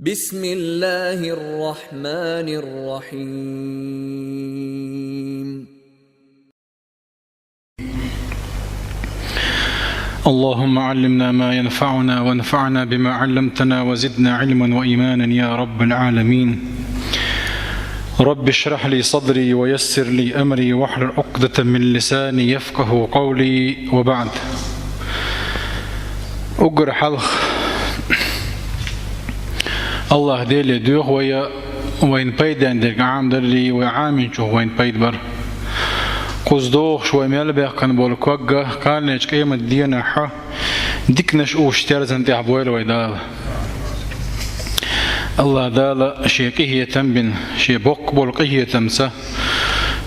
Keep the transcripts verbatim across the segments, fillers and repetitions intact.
بسم الله الرحمن الرحيم. اللهم علمنا ما ينفعنا وانفعنا بما علمتنا وزدنا علما وإيمانا يا رب العالمين. رب اشرح لي صدري ويسر لي أمري واحلل عقدة من لساني يفقه قولي وبعد. Уггар хьалха АллахӀ Деле доьху вай, вайна пайден дерг Ӏамадаррий, вай Ӏаминчух вайна пайда бар. Кхуза догӀуш вай мел баьккхина болу ког кхана къематан дийнахь диканаш уьш терзан тӀехь бойла вай Дала. АллахӀ Дала Шен къинхетам бина, Шен боккха болу къинхетамца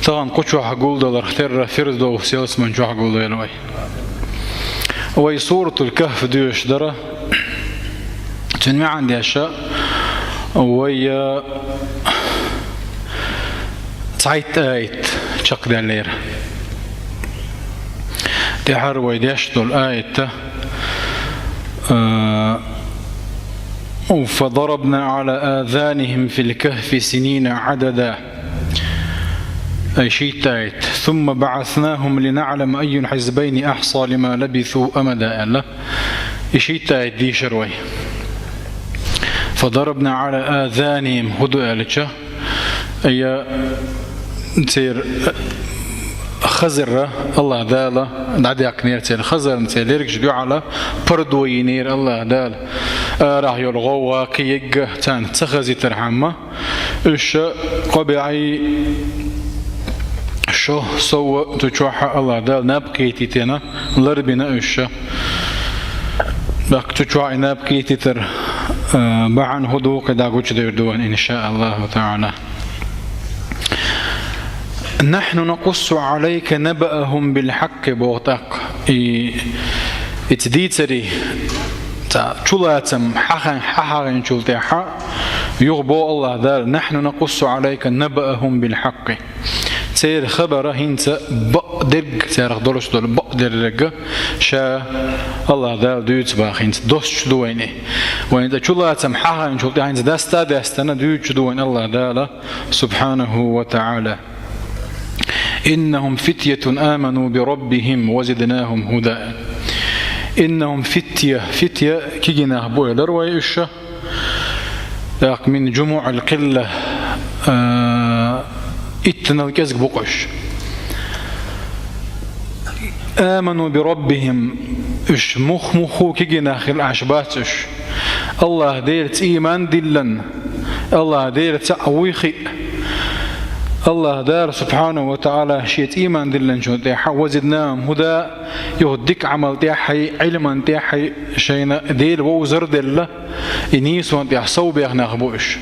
тахана кху чохь гулдаларх терра Фирдовс ялсаман чохь гулдойла вай. Вай Суратул Кахф доьшуш дара. Цуьнан маьӀна деш вай, э, цхьайтта аят чекхдаьллера. ТӀаьхьара вай деш долу аят, э, «فضربنا على آذانهم في الكهف سنين عددا». Ай шийтта аят. «ثم بعثناهم لنعلم أي الحزبين أحصى لما لبثوا أمدا», аьлла. И шийтта аят дийшира вай. «فضربنا على آذانهم», хӀун ду аьлча, я церан хазарна АллахӀ Дала дӀадаьккхинера церан хазарна, церан лергаш дуьхьал пардо йинера АллахӀ Дала. Арахь йолу гӀовгӀа, кхин егга царна ца хазийтархьама, уьш кхо бӀе шо сов цу чохь АллахӀ Дала наб кхетийтина, ларбина уьш. ТӀаккха цу чохь и наб кхетийтар, а, бахьана хӀун ду, кхидӀа гучудевр ду вайн, иншааллаху таӀала. «نحن نقص عليك نبأهم بالحق», боху тӀаккха. И, и ца дийцаре, цхьа чулацам хьахаийначул тӀаьхьа, юха боху АллахӀ Дала: «نحن نقص عليك نبأهم بالحق». Церан хабар хӀинца бакъдерг, царах долуш долу бакъдерг ша АллахӀ Дала дуьйцу боху, хӀинца доссуш ду вайна. Вайна цхьа чулацам хьахаийначул тӀаьхьа хӀинца даста а даьстина дуьйцуш ду вайна АллахӀ Дала, субхьанаху ва таӀала. «إنهم فتية آمنوا بربهم وزدناهم هدى». «إنهم فتية», фитья кегий нах бу элира вай уьш. ТӀаккха «من جموع القلة», а, иттанал кӀезиг бу-кх уьш. «آمنوا بربهم», уьш мух-мухху кегий нах хилла Ӏаш бац уьш. АллахӀ Делаца ийман диллина, АллахӀ Делаца вуй хиъна. АллахӀ Дала, субхьанаху ва таӀала, шеца ийман диллинчул тӀаьхьа, «وزدناهم هدى», юха дика Ӏамал тӀехь а, Ӏилман тӀехь а шайна Дела вовзар а делла, и нийсонан тӀехь сов беха нах бу уьш.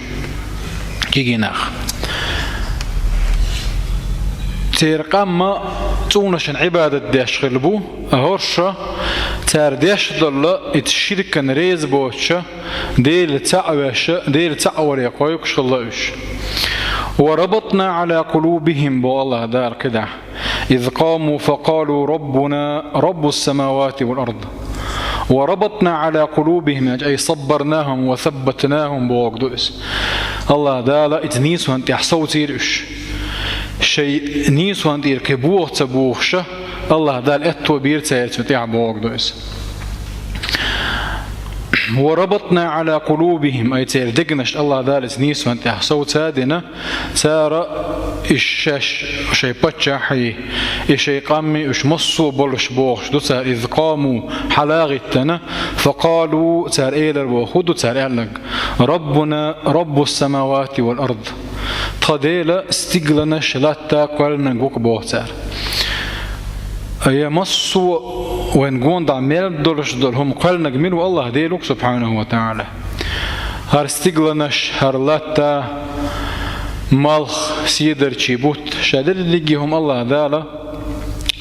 Кегий нах. Церан къам цӀийнан Ӏибадат деш хилла бу, а хӀорш цара деш долу и ширкана реза боцуш, Дела цхьаъ веш, Дела цхьаъ варе кхойкхуш хилла уьш. «وربطنا على قلوبهم», боху АллахӀ Дала кхидӀа. «إذ قاموا فقالوا ربنا رب السماوات والأرض». «وربطنا على قلوبهم», яъни, «أي صبرناهم وثبتناهم», бохург ду иза. АллахӀ Дала иза нийсонан тӀехь совцийра уьш. Шайн нийсонан тӀера кхин боху ца бохуш, АллахӀ Дала аьтто бийра цаьрца тӀехь, бохург ду иза. «وربطنا على قلوبهم», ай церан дегнаш АллахӀ Дала иза нийсонан тӀехь совца а дина, цара и шаьш, шайн паччахьий, и шайн къаммий, уьш массо а болуш бохуш ду цара, «إذ قاموا», хьала а гӀиттина, «فقالوا», цара элира боху, хӀун ду цара аьлларг: «ربنا رب السماوات والأرض». Тхан Дела стигланаш, латта кхоьллинарг ву-кх боху цара. Я массо а вайн гонаха мел долуш долу хӀума кхоьллинарг мила ву? АллахӀ Дела ву-кх, субхьанаху ва таӀала. ХӀара стигланаш, хӀара латта, малх, седарчий бутт, ша дерриге хӀума АллахӀ Дала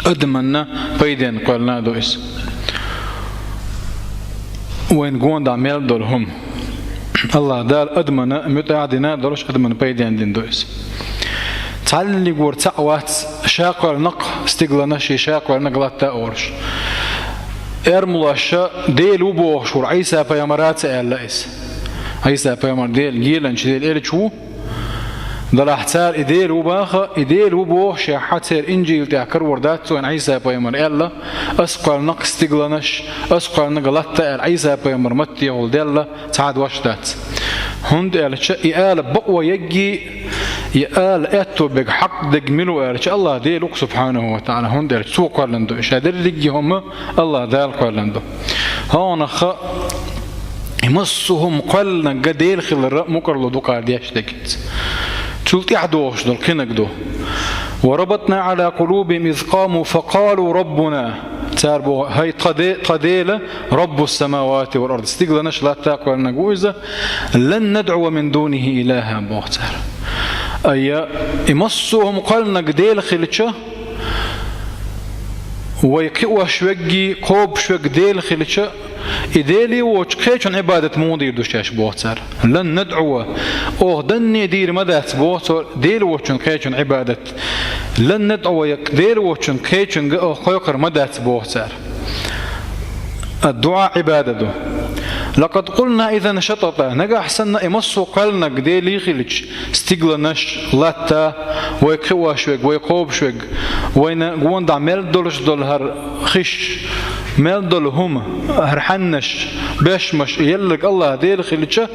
адаманна пайденна кхоьллина ду иза. Вайн гонаха мел долу хӀума. АллахӀ Дала адамана муьтӀахь а дина долуш, адамана пайденна дина ду иза. Цхьаннигора цхьаъ вац ша кхоьллинарг стигланаш, ша кхоьллинарг латта олуш. Эрмалоша Дела ву бохуш волу Ӏийса-пайхамара а ца аьлла иза. Ӏийса пайхамар Дела геланча Дела элча ву. Далахь цара и Дела ву баха, и Дела ву бохуш яхьа церан Инжил тӀехь карор дац вайн Ӏийса пайхамар аьлла, ас кхоьллинарг стигланаш, ас кхоьллинарг латта аьлла Ӏийса пайхамар маттехула делла цхьа а дош дац. ХӀунда аьлча и ала бакъо яггий, и ала аьтто бега хьакъ дег мила ву аьлча, Аллах Дела ву-кх, субхьанаху ва таӀала, хӀунда аьлча цо кхоьллина ду. Ша дерриге хӀума Аллах Дала кхоьллина ду. ХӀанахха и массо а хӀума кхоьллинарг Дела хилар мукӀарло ду кхара деш дегица. Цул тӀаьхьа догӀуш долу кхинаг ду. «وربطنا على قلوبهم إذ قاموا فقالوا ربنا». Цара боху: «ХӀай тхан Де-, тхан Дела, رب السماوات والأرض». Стигланаш, латта кхоьллинарг ву иза. «لن ندعو من دونه إلها», боху цара. Айя, и массо а хӀума кхоьллинарг Дела хилча, вай кхиош веггий, кхобуш вегг Дела хилча, и Дела воцчу кхечун Ӏибадат муха дийр ду шаьш, боху цара. «لن ندعو», оха данне дийр ма дац, боху цо, Дела воцчун кхечун Ӏибадат. «لن ندعو», я Дела воцчун кхечунга оха кхойкхур ма дац, боху цара. Ад-дуӀа Ӏибада ду. «لقد قلنا إذا شططا». Нагахь санна и массо а кхоьллинарг Дела хилча, стигланаш, латта, вай кхиош вегг, вай кхобуш вегг, вайна гонах мел долуш долу хӀара хиш, мел долу хӀума, хӀара хьаннаш, бешмаш, елларг Аллах Дела хилча,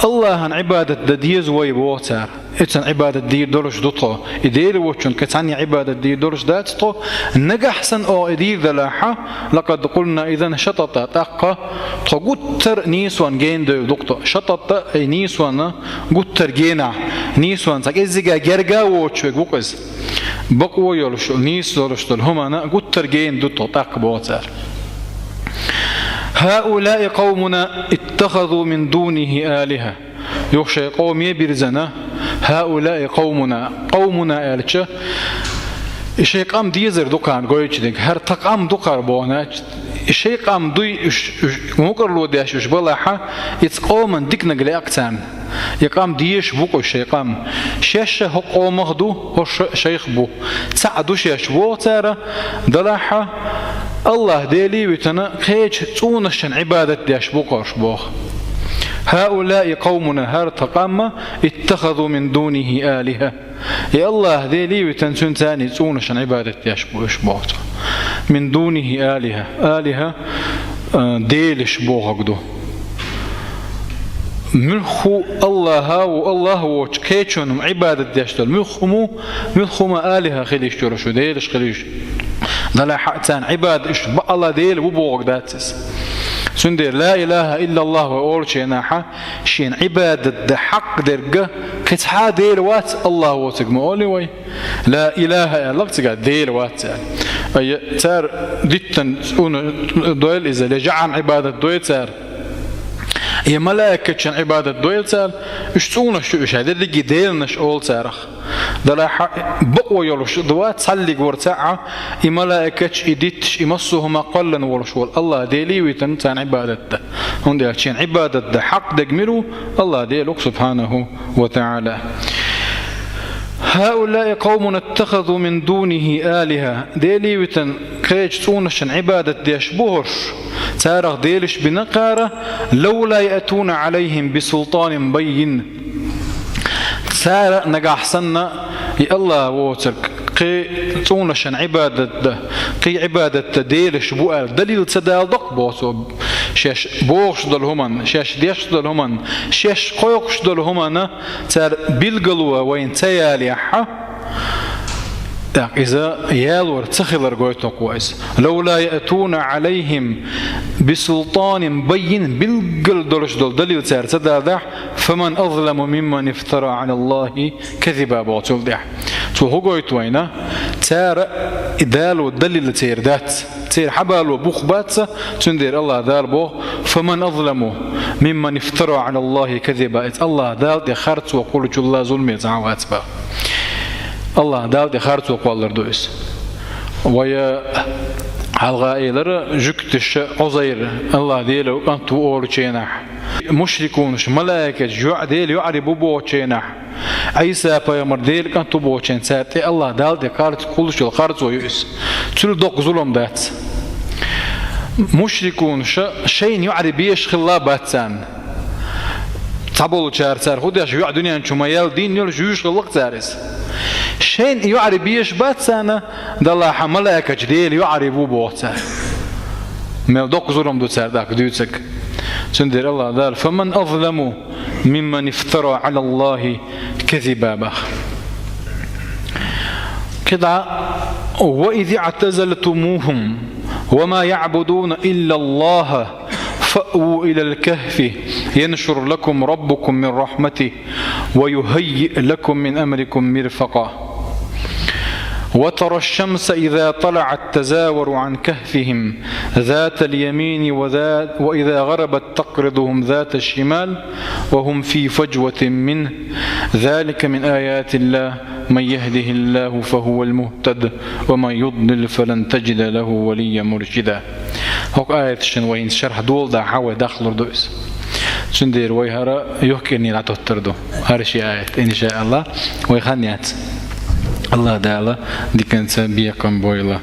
Аллахьан Ӏибадат дан деза вай, боху цара. Эцан Ӏибадат дийр долуш ду тхо. И Дела воцчун кхин цхьанне Ӏибадат дийр долуш дац тхо. Нагахь санна оха и дийр далахьа, «لقد قلنا إذا شططا», тӀаккха тхо гуттар а нийсонна гена девлла ду-кх тхо. Шататта, и нийсонна гуттар генахь, нийсонна цхьа кӀеззига герга а воцуш вегг ву-кх иза. Бакъо йолуш, нийса йолуш долу хӀуманна гуттар гена ду тхо тӀаккха, боху цара. «هؤلاء قومنا اتخذوا من دونه آلهة». Юха шайн къоме бирзина, «هؤلاء قومنا». «Къовмуна» аьлча, и шайн къам дезар ду кхарна гойтуш дерг. ХӀара тхан къам ду кхара боху, значит, и шайн къам дуй, уьш, уьш, мукӀарло деш уьш балахьа, иза къоман диканиг лаьа-кх царна. И къам дезаш бу-кх уьш, шайн къам. Шаьш а хӀокху къомах ду, хӀорш а шайх бу. Цхьаъ ду шаьш, боху цара, далахьа, Аллах Дела витина кхечу цӀунашна Ӏибадат деш бу-кх уьш, боху. «هؤلاء قومنا», хӀара тхан къам, «اتخذوا من دونه آلهة». И Аллах Дела витина цуьнан царна цӀунашна Ӏибадат деш бу уьш, боху цо. «من دونه آلهة». Алиха, а, делаш бохург ду. Муьлхха Аллаха ву, Аллах воцчу кхечунна Ӏибадат деш долу муьлхха хӀума, муьлхха хӀума алиха хила йиш йолуш ю, делаш хила йиш. Далахьа царна Ӏибадат, уьш бакъалла Дела ву бохург дац иза. Цундела «لا إله إلا الله» вай олучу хенахьа, шена Ӏибадат дан хьакъ дерг кхин цхьа а Дела вац, Аллах воцург ма олий вай. «Ла илаха» аьлла-кх цигахь, Дела вац аьлла. Ай, цара диттан цӀуна дойла иза, я жаӀан Ӏибадат дой цара, я малаикатшан Ӏибадат дойла цара, уьш цӀунаш ю уьш, хӀара дерриге деланаш олу царах. Далахьа бакъо йолуш ду вац, цхьаллиг вара цхьаъ, и малаикаташ, и дитташ, и массо а хӀума кхоьллина волуш волу Аллах Дела витина царна Ӏибадат дан. ХӀунда аьлча шена Ӏибадат дан хьакъ дерг мила ву, Аллах Дела ву-кх, субхьанаху ва таӀала. «هؤلاء قومنا اتخذوا من دونه آلهة». Дела витина кхечу цӀунашна Ӏибадат деш бу хӀорш, царах делаш бина кхара, «لولا يأتون عليهم بسلطان بين». Цара нагахь санна, и Аллах воцург, кхин цӀунашна Ӏибадат дан, кхин Ӏибадат дан делаш бу аьлла, далил ца даладо-кх, боху цо, шаьш бохуш долу хӀуманна, шаьш деш долу хӀуманна, шаьш кхойкхуш долу хӀуманна цара билгало вайна ца ялахьа, тӀаккха иза ялор ца хилар гойту-кх вай иза. «لولا يأتون عليهم بسلطان بين», билггал долуш долу далил цара ца даладахь, «فمن أظلم ممن افترى على الله كذبا», боху цул тӀаьхьа. Цо хӀун гойту вайна? Цара и дало далил церан дац. Церан хьабало бух бац, цундела Аллах Дала боху: «فمن أظلم ممن افترى على الله كذبا». Иза Аллах Дала тӀе харцо кхуллучул а зуламе цхьа а вац боху. Аллах Дала тӀе харцо кхоллар ду иза. Вай хьалха элира, жуьгташа Ӏузайр Аллах Делан кӀант ву олучу хенахь, мушрикунаш, малаикаташ, йоӀ-, Дела йоӀарий бу бохучу хенахь, Ӏийса пайхамар Делан кӀант ву бохучу хенахь, цара тӀе Аллах Дала тӀе харц-, кхуллуш йолу харцо ю иза. Цуьнан доккха зулам дац. Мушрикунаша шайна йоӀарий безаш хилла а бац царна. Хьаболчара цара хӀу деш, йоӀ дуьнен чу ма ял, дийна йолаш юьйш хилла-кх цара из. Шайна йоӀарий беш бац царна, Далла хьа малайкача Дела йоӀарий бу боху цара. Мел доккха зурам ду цара тӀаккха дуьйцург. Цундела Аллах Дала: «فمن أظلم ممن افترى على الله كذبا», бах. КхидӀа: «وإذ اعتزلتموهم وما يعبدون إلا الله فأووا إلى الكهف ينشر لكم ربكم من رحمته ويهيئ لكم من أمركم مرفقا وترى الشمس إذا طلعت تزاور عن كهفهم ذات اليمين وذات وإذا غربت تقرضهم ذات الشمال وهم في فجوة منه ذلك من آيات الله من يهده الله فهو المهتد ومن يضلل فلن تجد له وليا مرشدا». ХӀокху аяташна вай хӀинца шархь доладахь, вай дахлур ду иза. Цундела вай хӀара юхкӀерний дӀатоттур ду. ХӀара ши аят, иншааллах, вай хан яц. Аллах Дала диканца бекхам бойла.